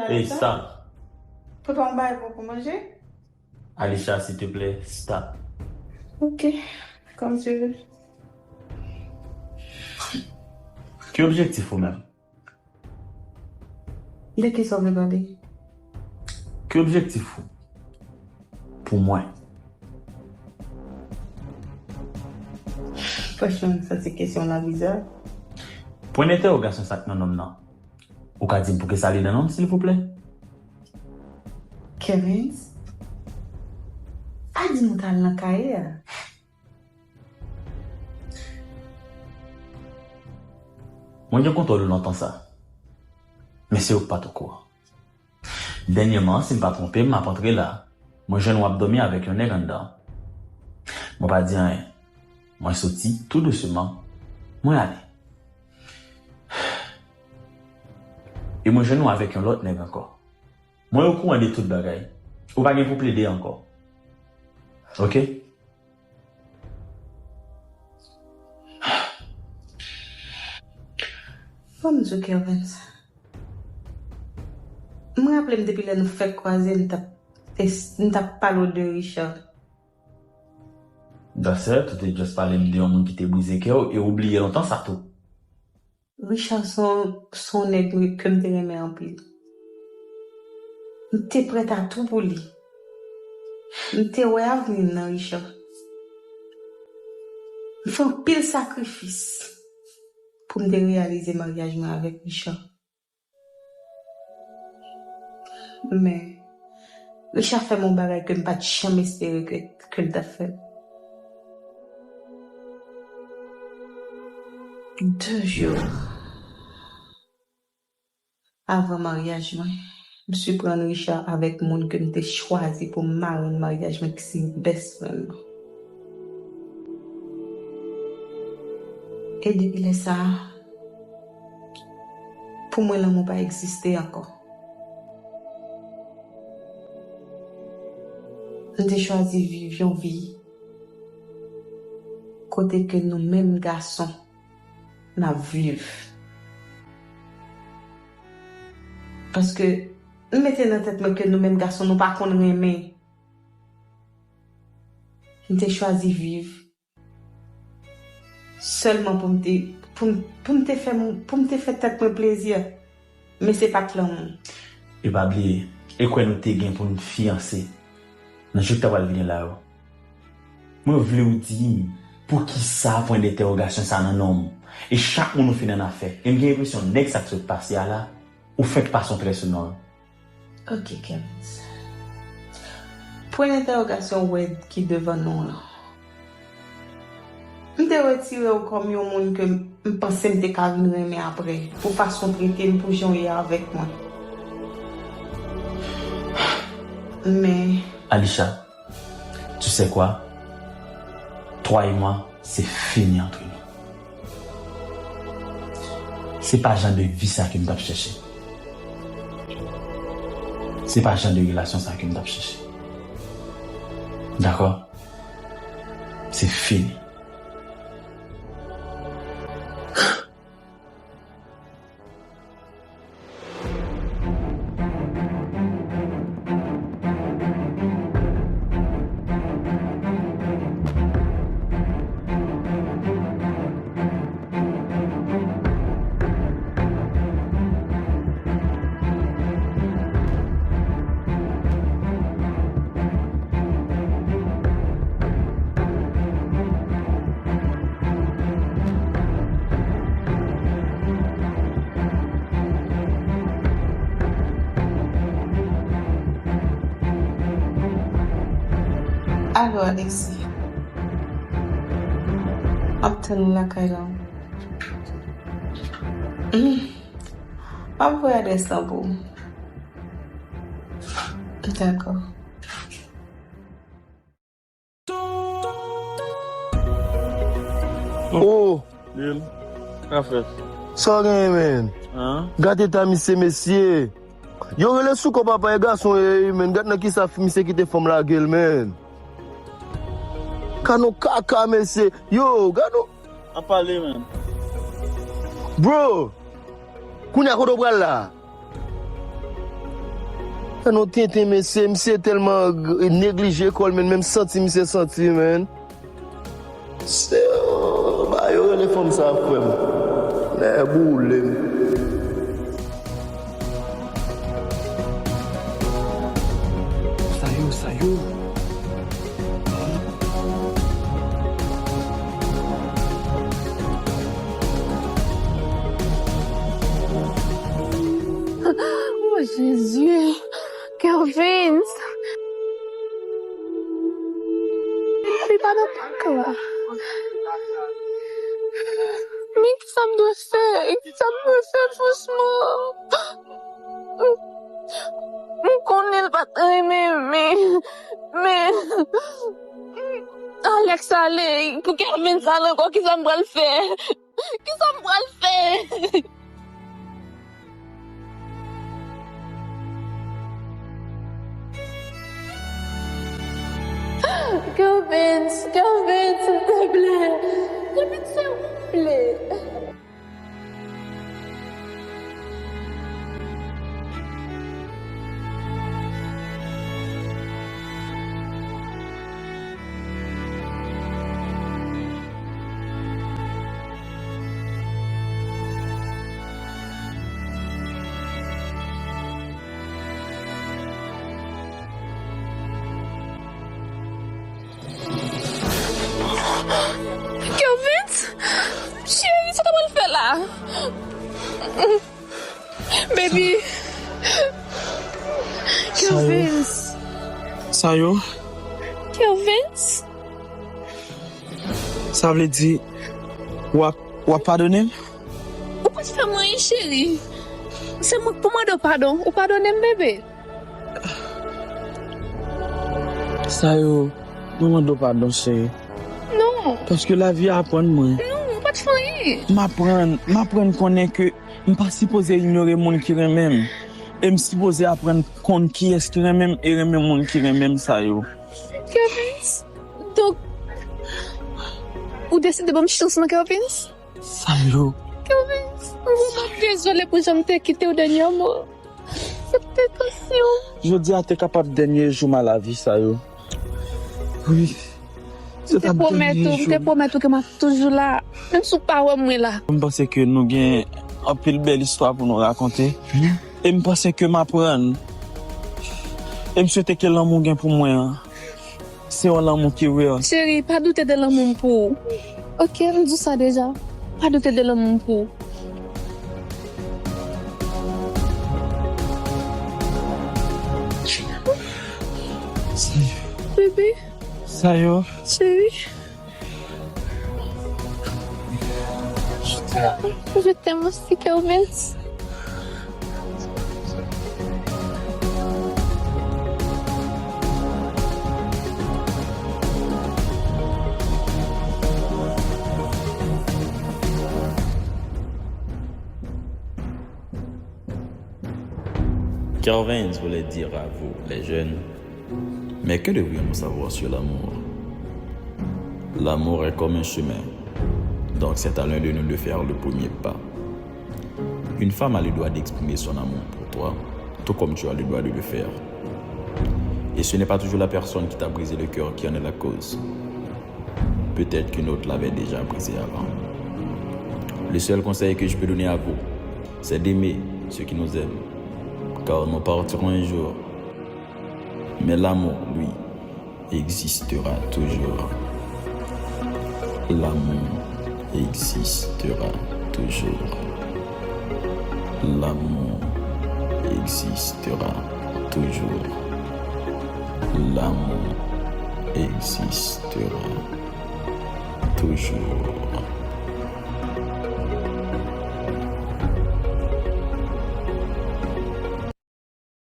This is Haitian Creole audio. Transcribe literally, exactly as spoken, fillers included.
Hey, stop. Prépare yon bagay pou, pou manje? Alisha, s'il te plaît, stop. Ok, comme tu veux. Ki objektif ou menm? De kisa w vle pale? Ki objektif ou pou mwen? Franchman, m santi kesyon la biza. Pwen entèwogasyon sa k nan non m nan. Ou ka di m poukisa li nan non m, silvouplè? Kerens, pa di m ou t al nan kaye a. Mwen gen kontwòl ou lontan sa. Men se ou k pa t okouran. Dènyèman, si m pa twonpe m, m ap antre la, mwen jwenn w ap dòmi avèk yon nèg anndan. Mwen pa di anyen. Mwen soti tou dousman, mwen ale. E mwen jwenn ou avèk yon lòt nèg ankò. Mwen okouran de tout bagay. Ou pa gen pou plede ankò. Ok? Ban m di w, Kervens. M raple m depi lè nou fèk kwaze, m t ap, m t ap pale w de Richard. That's it, ou te just pale m de yon moun ki te brize kè w e ou bliye lontan sa tou. Richard se yon, se yon nèg ke m te renmen anpil. M te prèt a tou pou li. M te wè avni m nan Richard. M fè anpil sakrifis pou m te reyalize maryaj mwen avèk Richard. Men, Richard fè m yon bagay ke m pa t janm espere ke, ke l t ap fè. De jou avan maryaj mwen, m siprann Richard avèk moun ke m te chwazi pou marenn maryaj mwen, ki se best friend mwen. E depi lè sa a, pou mwen, lanmou pa egziste ankò. M te chwazi viv yon vi kote ke nou menm gason n ap viv. Paske m mete nan tèt mwen ke nou menm gason, nou pa konn renmen. M te chwazi viv sèlman pou m te, pou m, pou m te fè m, pou m te fè tèt mwen plezi. Men se pa t lanmou. E pa bliye, e kwè nou te gen pou n fiyanse nan jou k ta pral vini la yo. Mwen vle w di m poukisa pwen dentèwogasyon sa nan non m. E chak moun ou fin annafè. E m gen enpresyon nèg sa k sot pase a la, ou fenk pase yon trè sou non l. Ok, Kenneth. Pwen entèwogasyon ou wè ki devan nou an lan. M te retire w kòm yon moun ke m panse m te ka vin renmen apre, pou fason w trete m, pou jan w ye avèk mwen. Men, Alisha, tu sais quoi? Toi et moi, c'est fini entre nous. Se pa jan de vi sa ke m t ap chèche. Se pa jan de relasyon sa ke m t ap chèche. Dakò? Se fini. Alo, Alexis. M ap tann ou lakay la. Hmm. M ap voye adrès lan pou ou. Dakò. Oh! Lil, ka fèt? Sa w genyen, menn? An? Gad eta misye, mesye. Yo rele sou kò papa e gason ye, menn. Gad nan kisa misye kite fanm lage l, menn. Gad nou kaka, mesye. Yo, gad nou. Ap pale, menn. Bro, kounye a kote w pral la? Nan tenten mesye, misye tèlman neglije kò l, men menm santi misye santi, men. Se, oh, ba yo rele fanm sa, frè m. Nèg boule m. Sa yo, sa yo. Oh, Jezi. Kervens. Li pa nan pak la. Men kisa m dwe fè? Kisa m dwe fè, franchman? M konnen l pa t renmen, men, men, Alex ale, pou Kervens ale ankò, kisa m pral fè? Kisa m pral fè? Kervens, Kervens, silvouplè. Kervens, silvouplè. Kervens? Cheri, sa w ta pral fè la? Baby. Kervens. Sa yo? Kervens? Sa vle di, w ap, w ap padone m? Ou pa t fè m anyen, cheri. Se mwen k pou mande w padon. Ou padone m, bebe? Sa yo, mwen mande w padon, cheri. Non. Paske lavi a aprann mwen. Non, ou pa t fè anyen. M aprann, m aprann konnen ke m pa sipoze inyore moun ki renmen m. E m sipoze aprann konn kiyès ki renmen m e renmen moun ki renmen m sa yo. Kervens, donk, ou deside ban m chans lan, Kervens? Sa yo. Kervens, m vrèman dezole pou jan m te kite w dènyèman. Se te tansyon. Jodi a te kapab dènye jou m a lavi sa yo. Wi. Se t ap dènye jou. M te pwomèt ou, m te pwomèt ou ke m ap toujou la. Menm si w pa wè m, mwen la. M panse ke nou gen anpil bèl istwa pou nou rakonte. E m panse ke m aprann. E m swete ke lanmou w gen pou mwen an, se yon lanmou ki real. Cheri, pa doute de lanmou m pou ou. Ok, m di w sa deja. Pa doute de lanmou m pou ou. Bebe. Sa yo. Cheri. Je t'aime aussi, Kervens. Kervens voulait dire à vous, les jeunes, mais que devrions-nous savoir sur l'amour? L'amour est comme un chemin, donc c'est à l'un de nous de faire le premier pas. Une femme a le droit d'exprimer son amour pour toi, tout comme tu as le droit de le faire. Et ce n'est pas toujours la personne qui t'a brisé le cœur qui en est la cause. Peut-être qu'une autre l'avait déjà brisé avant. Le seul conseil que je peux donner à vous, c'est d'aimer ceux qui nous aiment, car nous partirons un jour. Mais l'amour, lui, existera toujours. L'amour existera toujours. L'amour existera toujours. L'amour existera toujours.